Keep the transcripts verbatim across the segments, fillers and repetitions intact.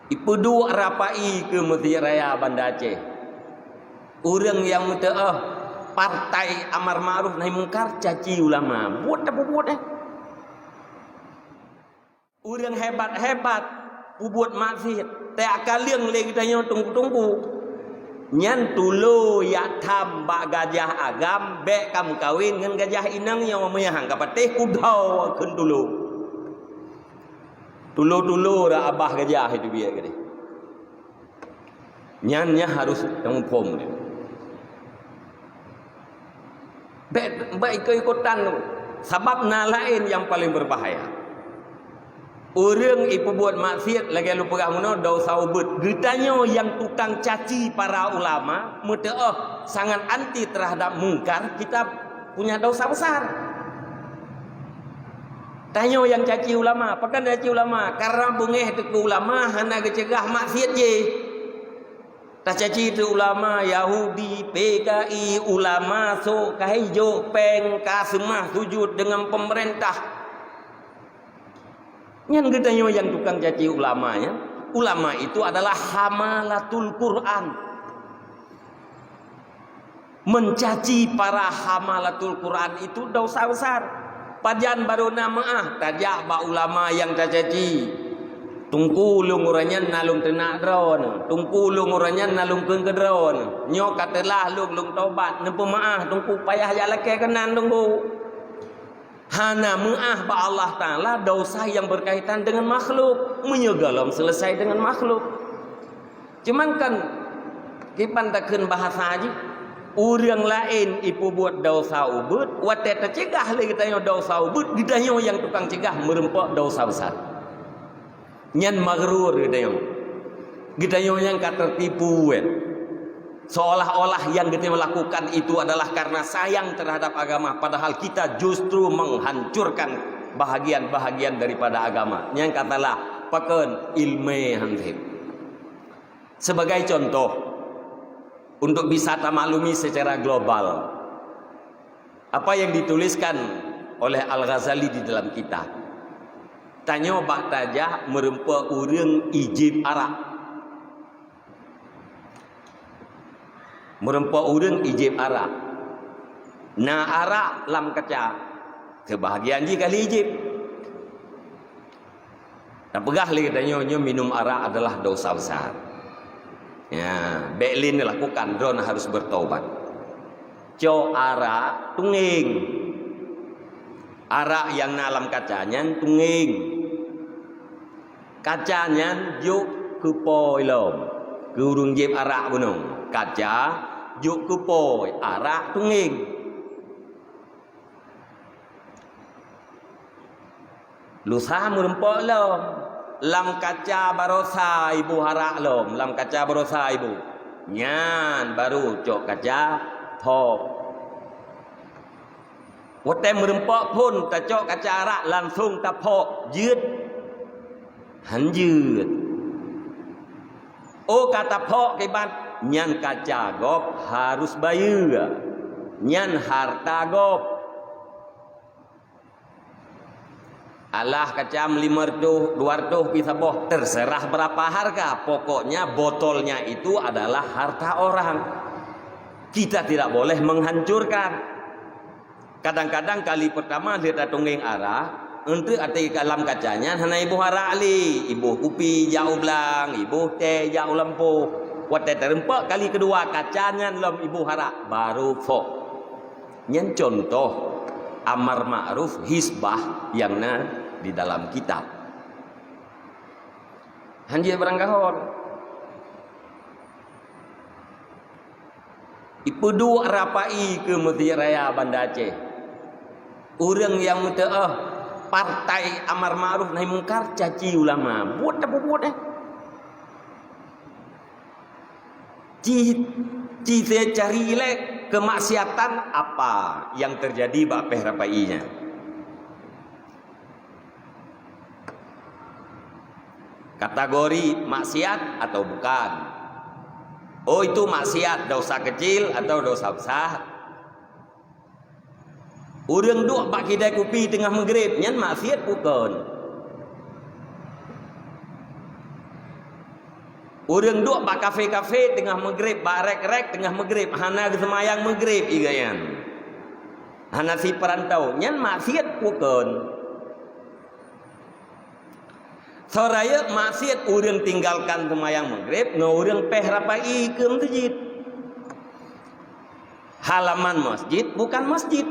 Ipeuduek rapai keu Meuseujid Raya Banda Aceh. Ureuëng nyang meuteuôh partai amar ma'ruf nahi mungkar caci ulama. Buet tapeubuet, eh. Ureuëng hebat-hebat peubuet maksiet, teukaleueng lé geutanyoe teungku-teungku. Nyan tulo jak tham bak gajah agam, bék ka meukawen ngon gajah inong nyoe, meunyo han ka patéh kudhoe kheun tulo. Tulo-tulo dak abah gajah itu biet gadeh. Nyan, nyan harus teuphom nyan. Bék, bék ikot-ikotan, sabab na laén nyang paleng beubahaya. Ureuëng ipeubuet maksiet lagée lôn peugah meunoe, desya ubit. Geutanyoe nyang tukang caci para ulama, meuteuôh sangat anti terhadap mungkar, kita punya desya besar. Tanyoe nyang caci ulama, pakon caci ulama? Karena beungéh teuh keu ulama hana geuceugah maksiet jih. Tacaci teuh ulama Yahudi, P K I, ulama sôk ka hijok péng, ka seumah sujut deungon peumeurintah. Nyan geutanyoe nyang tukang caci ulama nyan. Ulama itu adalah hamalatul Quran. Mencaci para hamalatul Quran itu desya besar. Pajan barô na meuáh, tajak bak ulama nyang tacaci. Teungku, lôn uroe nyan na lôn teunak droeneuh. Teungku, lôn uroe nyan na lôn kheun keu droeneuh. Nyoe ka teulah lôn, lôn tobat. Neupeumeuáh, Teungku, payah jak lakée keunan, Teungku. Hana meuáh bak Allah Taala desya nyang berkaitan dengan makhluk, meunyoe gohlom selesai dengan makhluk. Cuman kan, kiban takheun bahasa jih, ureuëng laén ipeubuet desya ubit, watée teuceugah lé geutanyoe desya ubit, geutanyoe nyang tukang ceugah meureumpok desya besar. Nyan maghrur geutanyoe. Geutanyoe nyang ka teutipu, kan? Seolah-olah yang geutanyoe lakukan itu adalah karena sayang terhadap agama, padahal kita justru menghancurkan bahagian-bahagian daripada agama. Nyang ka salah, pakon? Ileumé han sép. Sebagai contoh, untuk bisa tamaklumi secara global, apa yang dituliskan oleh Al-Ghazali di dalam kitab. Tanyoe bak tajak meureumpok ureuëng ijép arak. Meureumpok ureuëng ijép arak. Na arak lam kaca. Seubahagian jih ka lheueh ijép. Tapeugah lé geutanyoe, nyoe minum arak adalah desya besar. Ya, bék lé neulakukan, droeneuh harus bertobat. Cok arak tunggeng. Arak nyang na lam kaca nyan tunggeng. Kaca nyan jok keu po ilom. Keu ureuëng jieb arak bunoe. Kaca jok keu po, arak tunggeng. Lusa meureumpok lom. Lam kaca barosa iboh arak lom, lam kaca barosa iboh. Nyan baru cok kaca phok. Watée meureumpok phon tacok kaca arak langsong taphok, jeuet? Han jeuet. Oh, ka taphok kiban, nyan kaca gob harus bayeue. Nyan harta gob. Alah kacam lima ratus, dua ratus pi saboh, terserah berapa harga. Pokoknya botolnya itu adalah harta orang. Kita tidak boleh menghancurkan. Kadang-kadang kali pertama lheueh tatunggeng arak, eunteuk até ka lam kaca nyan hana iboh arak lé, iboh kupi jak u blang, iboh teh jak u lampôh. Watée tareumpak kali keudua, kaca nyan lom iboh arak, baru phok. Nyan contoh amar ma'ruf hisbah nyang na di dalam kitab. Hanjeuet barangkaho. Ipeuduek rapai keu Meuseujid Raya Banda Aceh. Ureuëng nyang meuteuôh partai amar ma'ruf nahi mungkar caci ulama. Buet tapeubuet, eh. Ci, ci cari lé keumaksiatan apa nyang teujadi bak péh rapai nyan. Kategori maksiat atau bukan? Oh, itu maksiat, dosa kecil atau dosa besar? Ureuëng duek bak kidai kupi teungoh meugreb, nyan maksiat bukon? Ureuëng duek bak kafe-kafe teungoh meugreb, bak rek-rek teungoh meugreb, hana geuseumayang meugreb, iga nyan. Hana si peurantau, nyan maksiat bukon? Soe rayeuk maksiat ureuëng tinggalkan seumayang meugreb ngon ureuëng péh rapai keu meuseujid. Halaman masjid bukan masjid.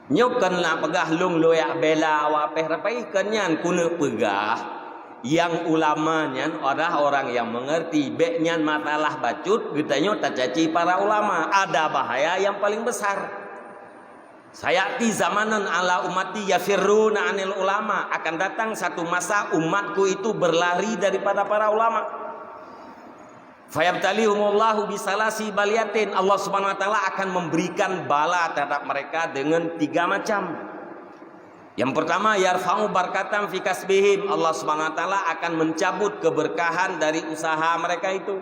Nyoe kon na peugah lôn lôn jak bela awak péh rapai, kon nyan keuneuk peugah, nyang ulama nyan adalah orang yang mengerti. Bék nyan masalah bacut geutanyoe tacaci para ulama. Ada bahaya yang paling besar. Sayati zamanun ala ummati yafirruna anil ulama, akan datang satu masa umatku itu berlari daripada para ulama. Fayabtalihumullahu bisalasi baliyatin, Allah Subhanahu wa taala akan memberikan bala terhadap mereka dengan tiga macam. Yang pertama, yarfa'u barkatan fi kasbihim, Allah Subhanahu wa taala akan mencabut keberkahan dari usaha mereka itu.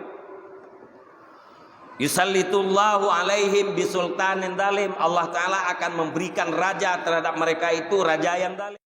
Yusallitullahu alaihim bisultanin zalim, Allah taala akan memberikan raja terhadap mereka itu, raja yang zalim.